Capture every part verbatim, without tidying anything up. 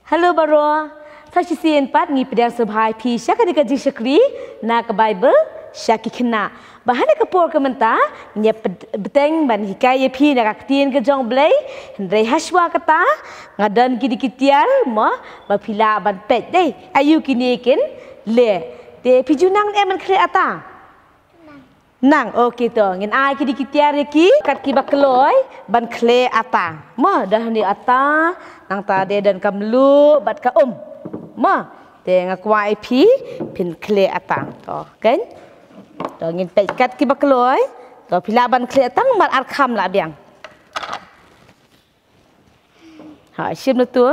Hello baroh. Sa shisien pat ngi pdiang sngewbha ïa phi sha kane ka jingshakri na ka Baibl sha ki khynnah. Ba ha kane ka por ka mynta ngi ïa pd-, bteng ban hikai ïa phi na ka ktien ka jong U Blei. Hynrei hashwa kata nga don kine ki tiar mo ba phi lah ban peit dei. Aïu kine kin leh. Te phi ju nang ne em ban khleh ata? Nang, okay to. Ngin ai kine ki tiar ïa ki kat kiba kloi ban khleh ata. Mo, don hangne ata, nangta de don ka mluh bad ka um. Mo, te nga kwah ïa phi phin khleh ata. To, kan? To, ngin peit kat kiba kloi. To, phi lah ban khleh ata namar ar kham lah biang. Ha, shim na tu.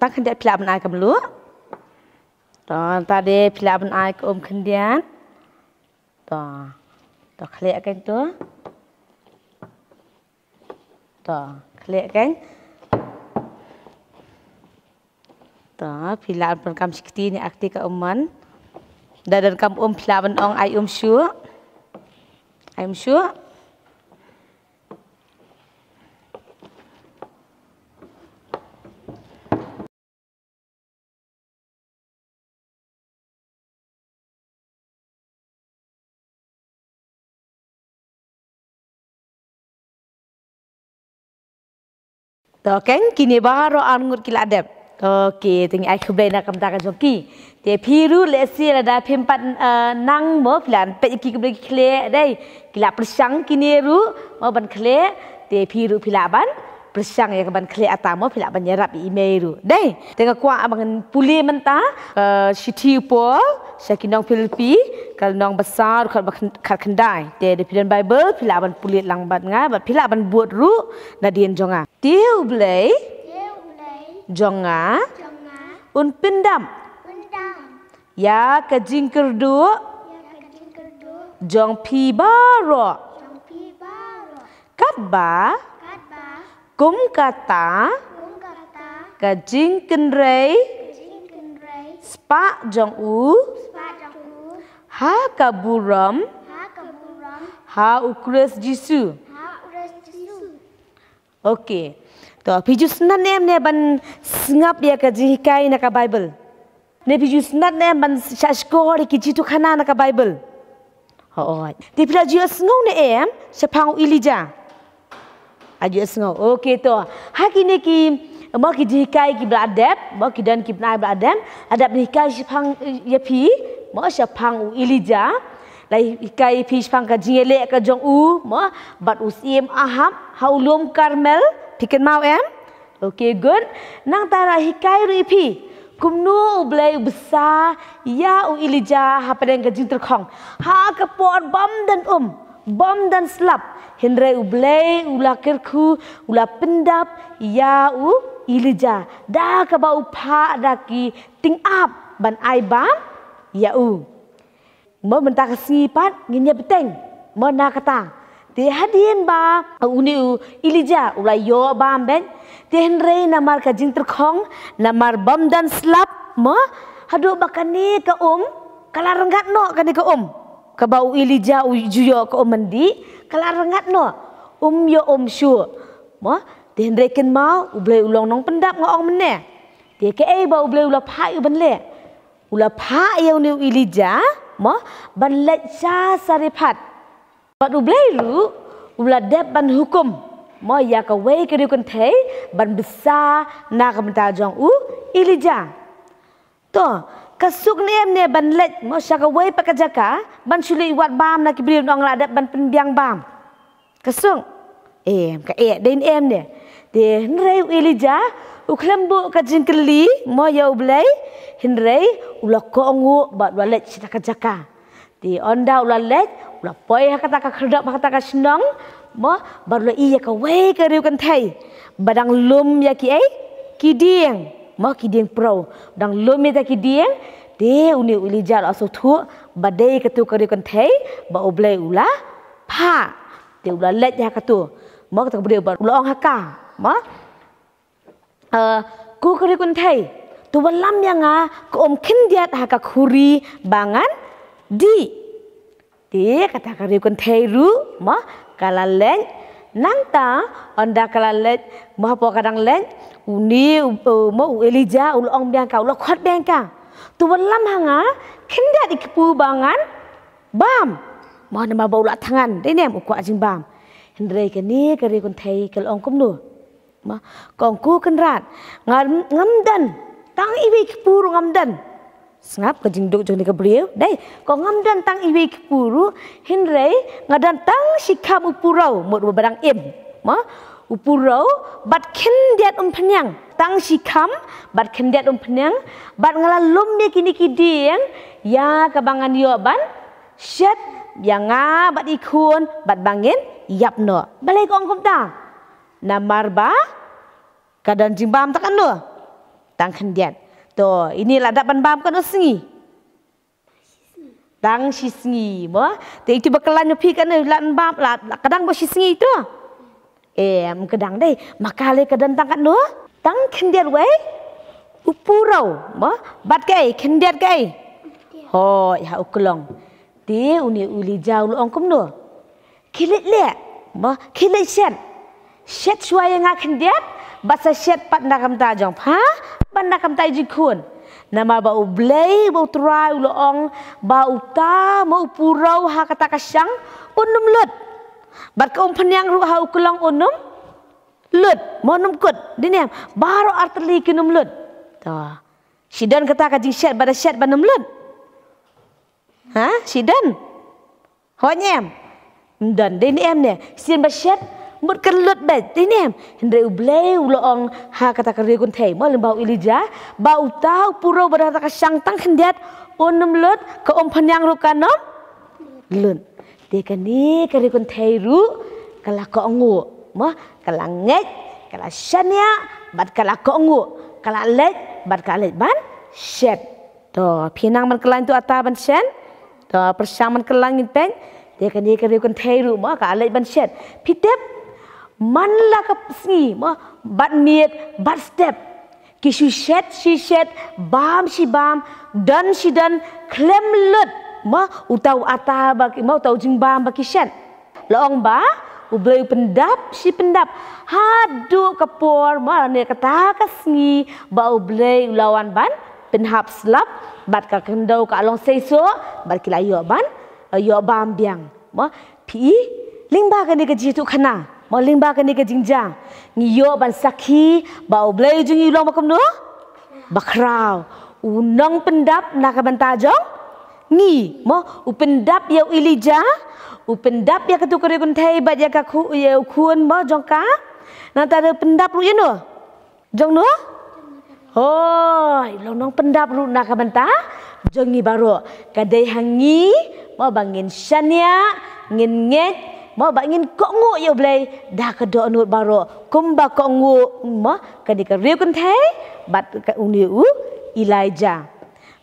Tang khyndiat phi lah ban ai ka mluh. To, ta de phi lah ban ai ka um khyndiat. To. To khleh kan to. To khleh kan. To phi lah ban kam shikti ne akti ka um man. Da don kam um phi lah ban ong ai um shuh. Ai um shuh. To keng kine baroh arngut ki la dep. Okay, te ngi ai khublei na ka bynta ka jong ki. Te phi ruh lehse lada phim pat, eh, nang mo phi lah ban peit ïa ki kumno ki khleh dei. Ki la pyrshang kine ruh mo ban khleh. Te phi ruh phi lah ban pyrshang ïa ka ban khleh ata mo phi lah ban ïarap ïa i mei ruh. Dei. Te nga kwah ba ngan pule mynta, eh, shithi u Paul sha ki nong Philippi ka lynnong ba saw khat ba khyndai. Te da phi don Baibl phi lah ban pule lang bad nga bad phi lah ban bud ruh nadien jong nga. Te U Blei jong nga un pyndap ïa ka jingkyrduh jong phi baroh. Katba kum kata ka jingkynrei spah jong u ha ka burom ha U Khrist Jisu. Okay. To, phi ju sngap ne em ne ban sngap ïa ka jinghikai na ka Baibl? Ne phi ju sngap ne em ban shah shkor ïa ki jingïathuhkhana na ka Baibl? Hooid. Te phi la ju ïohsngew ne em shaphang u Elijah? La ju ïohsngew. Okay to. Ha kine ki, mo ki jinghikai kiba la dep, mo ki don kiba la dep, la dep hikai shaphang, eh, ïa phi, mo shaphang u Elijah. La hikai ïa phi shaphang ka jingïaleh ka jong u, mo, bad u Syiem Ahab ha u lum Karmel, phi kynmaw em? Okay, good. Nangta la hikai ruh ïa phi kumno U Blei u bsa ïa u Elijah hapdeng ka jingtyrkhong. Ha ka por bym don um, bym don slap. Hynrei U Blei u la kyrkhu, u la pyndap ïa u Elijah da kaba u phah da ki tyngab ban ai bam ïa u. Mo mynta ka sngi pat ngin ïa bteng mo na kata. Te hadien ba une u Elijah u la ïoh bam beit. Te hynrei namar ka jingtyrkhong, namar bym don slap mo, haduh ba kane ka um ka la rngat noh, kane ka um kaba u Elijah u ju ïoh, ka um mandi ka la rngat noh. Um ïoh um shuh mo. Te hynrei kynmaw U Blei u long nongpyndap, nga ong mynne. Te kaei ba U Blei u la phah ïa u ban leh? U la phah ïa une u Elijah mo ban leit sha Sarephath. Bad U Blei ruh u la dep ban hukum mo ïa kawei ka riew kynthei ban bsa na ka bynta jong u Elijah. To, ka suk ne em ne ban leit mo sha kawei pat ka jaka ban shu leit wad bam na ki briew, nong, la dep ban pynbiang bam? Ka suk? Em, ka eh, dei ne em ne? Te hynrei u Elijah u khlem buh ka jingkylli mo ïa U Blei, hynrei u la kohnguh bad u la leit sha ka jaka. Te ynda u la leit, u la poi ha kata ka khyrdop, ha kata ka shnong mo, bad u la ïohi ïa kawei ka riew kynthei ba dang lum ïa kiei, ki dieng mo, ki dieng prau. Dang lum ïa kita ki dieng. Te une u Elijah u la sngewthuh ba dei katu ka riew kynthei ba U Blei u la phah. Te u la leit ha katu mo, kata ka briew bad u la ong ha ka mo, eh, ko ka riew kynthei, to wallam ïa nga ka um khyndiat ha ka khuri ba ngan dih. Te kata ka riew kynthei ruh mo ka la leit Nangta, ynda ka la leit, mo hapoh ka dang leit, une u, u, mo u Elijah, u la ong biang ka, u la khot biang ka. To wallam ha nga, khyndiat i kpu ba ngan bam. Mo namar ba u la thngan, dei ne em, u kwah jingbam. Hynrei kane ka riewkynthei ka la ong kumno. Mo, ka ong ko Kynrad, ngam, ngam don, tang iwei i kpu ruh ngam don. Sngap ka jingduk jong kane ka briew. Dei, ka ong ngam don tang iwei i kpu ruh, hynrei nga don tang shi kham u purew, mut uba dang im. Mo, u purew, bad khyndiat umphniang, tang shi kham, bad khyndiat umphniang, bad nga la lum ïa kine ki dieng, ïa kaba ngan ïoh ban shet, ïa nga bad i khun, bad ba ngin ïap noh. Balei ka ong kumta? Namar ba ka don jingbam tang katno? Tang khyndiat. To, ine la dap ban bam katno sngi? Tang shi sngi, mo? Te itu ba kylla ïa phi katno la ban bam, la, la ka dang ba shi sngi to? Em, ka dang dei. Ma ka lei ka don tang katno? Tang khyndiat wei u purew, mo? Bad kaei, khyndiat kaei? Hooid, ha u klong. Te une u Elijah u la ong kumno? Khie leit leh, mo, khie leit shet. Shet shuwa ïa nga khyndiat, bad sa shet pat na ka bynta jong pha, bad na ka bynta i jingkhun. Namar ba U Blei, ba U Trai, u la ong, ba uta, mo, u purew ha kata ka shang, un ym lut. Bad ka umphniang ruh ha u klong un ym lut, mo, un ym kut. Dei ne em, baroh artylli kin ym lut. To. Shi don kata ka jingshet, ba da shet ban ym lut. Ha? Shi don? Hooid ne em? Ym don, dei ne em ne? Shisien ba shet, mut kan lut beit, dei ne em? Hynrei U Blei u la ong ha kata ka riewkynthei, mo lyngba u Elijah, ba uta u purew ba don ha kata ka shang tang khyndiat, un ym lut, ka umphniang ruh kan ym lut. Te kane ka riewkynthei ruh, ka la kohnguh, mo, ka la ngeit, ka la shaniah, bad ka la kohnguh, ka la leit, bad ka la leit ban shet. To, phi nang ban kylla ïa uta ban shet. To, pyrshang ban kylla ngin peit. Te kane ka riewkynthei ruh mo ka leit ban shet. Phi tip man la ka sngi mo bad miet bad step. Ki shu shet shi shet, bam shi bam, don shi don, khlem lut mo uta u ata ba ki mo uta u jingbam ba ki shet. La ong ba U Blei u pyndap shi pyndap haduh ka por mo ne kata ka sngi ba U Blei u la wan ban pynhap slap bad ka khyndew ka long seisoh bad ki la ïoh ban, ïoh bam biang. Mo phi i lyngba kane ka jingïathuhkhana mo lyngba kane ka jingjia ngi ïoh ban sakhi ba U Blei jong ngi u long ba kumno ba khraw, u nongpyndap na ka bynta jong ngi mo, u pyndap ïa u Elijah, u pyndap ïa katu ka riewkynthei bad ïa ka khu, ïa u khun mo jong ka. Nangta u pyndap ruh ïa no. Jong no? Hooid, long nongpyndap ruh na ka bynta jong ngi baroh. Ka dei ha ngi mo ba ngin shaniah, ngin ngeit mo ba ngin kohnguh ïa U Blei da ka dohnud baroh. Kumba kohnguh mo kane ka riewkynthei bad ka une u Elijah.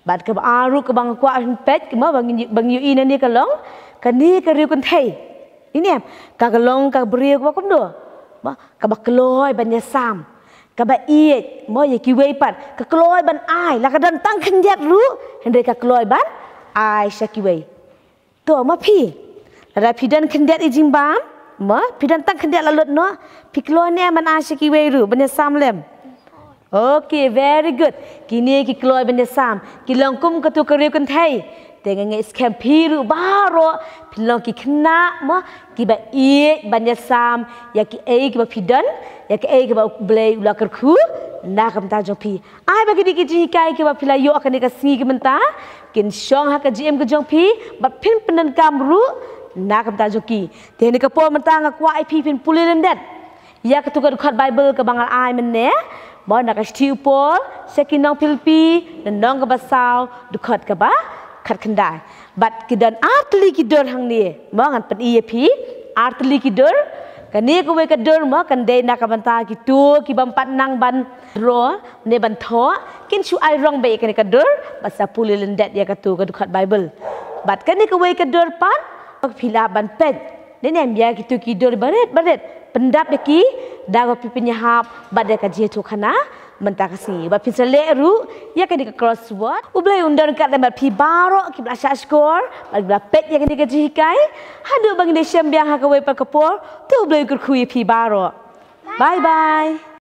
Bad kaba ar ruh kaba nga kwah ban peit mo ba ngin, ba ngin ïohi nangne ka long kane ka riewkynthei. Ine em, ka ka long ka briew kaba kumno? Mo kaba kloi ban ïasam. Kaba ïeit mo ïa kiwei pat, ka kloi ban ai, la ka don tang khyndiat ruh, hynrei ka kloi ban ai sha kiwei. To ma phi, lada phi don khyndiat i jingbam mo phi don tang khyndiat la lut noh, phi kloi ne em ban ai sha kiwei ruh ban ïasam lem? Okay, very good. Kine ki kloi ban ïasam ki long kum katu ka riewkynthei. Te nga ngeit skhem phi ruh baroh phi long ki khynnah mo kiba ïeit ban ïasam ïa kiei kiba phi don, ïa kiei kiba U Blei u la kyrkhu na ka bynta jong phi. Ai ba kine ki jinghikai kiba phi la ïoh ha kane ka sngi ka mynta kin shong ha ka jingim ka jong phi bad phin pyndonkam ruh na ka bynta jong ki. Te ha kane ka por mynta nga kwah ïa phi phin pule lyndet ïa katu ka dkhot Baibl kaba nga la ai mynne mo na ka shithi u Paul sha ki nong Philippi, lynnong kaba saw, dkhot kaba khatkhyndai. Bad ki don artylli ki dur hangne mo ngan pyni ïa phi artylli ki dur. Kane kawei ka dur mo kan dei na ka bynta kito ki bym pat nang ban ro ne ban thoh, kin shu ai rong beit ïa kane ka dur bad sa pule lyndet ïa katu ka dkhot Baibl. Bad kane kawei ka dur pat phi lah ban peit ne em ïa kito ki dur barit barit, pyndap ïa ki da kaba phi pynïahap bad da ka jingïathuhkhana Mynta ka sngi ba phin sa leh ruh ïa kane ka crossword. U Blei un don ryngkat lem bad phi baroh kiba la shah shkor bad kiba la peit ïa kane ka jinghikai. Haduh ba ngin ïashem biang ha kawei pat ka por, to U Blei u kyrkhu ïa phi baroh. Bye bye.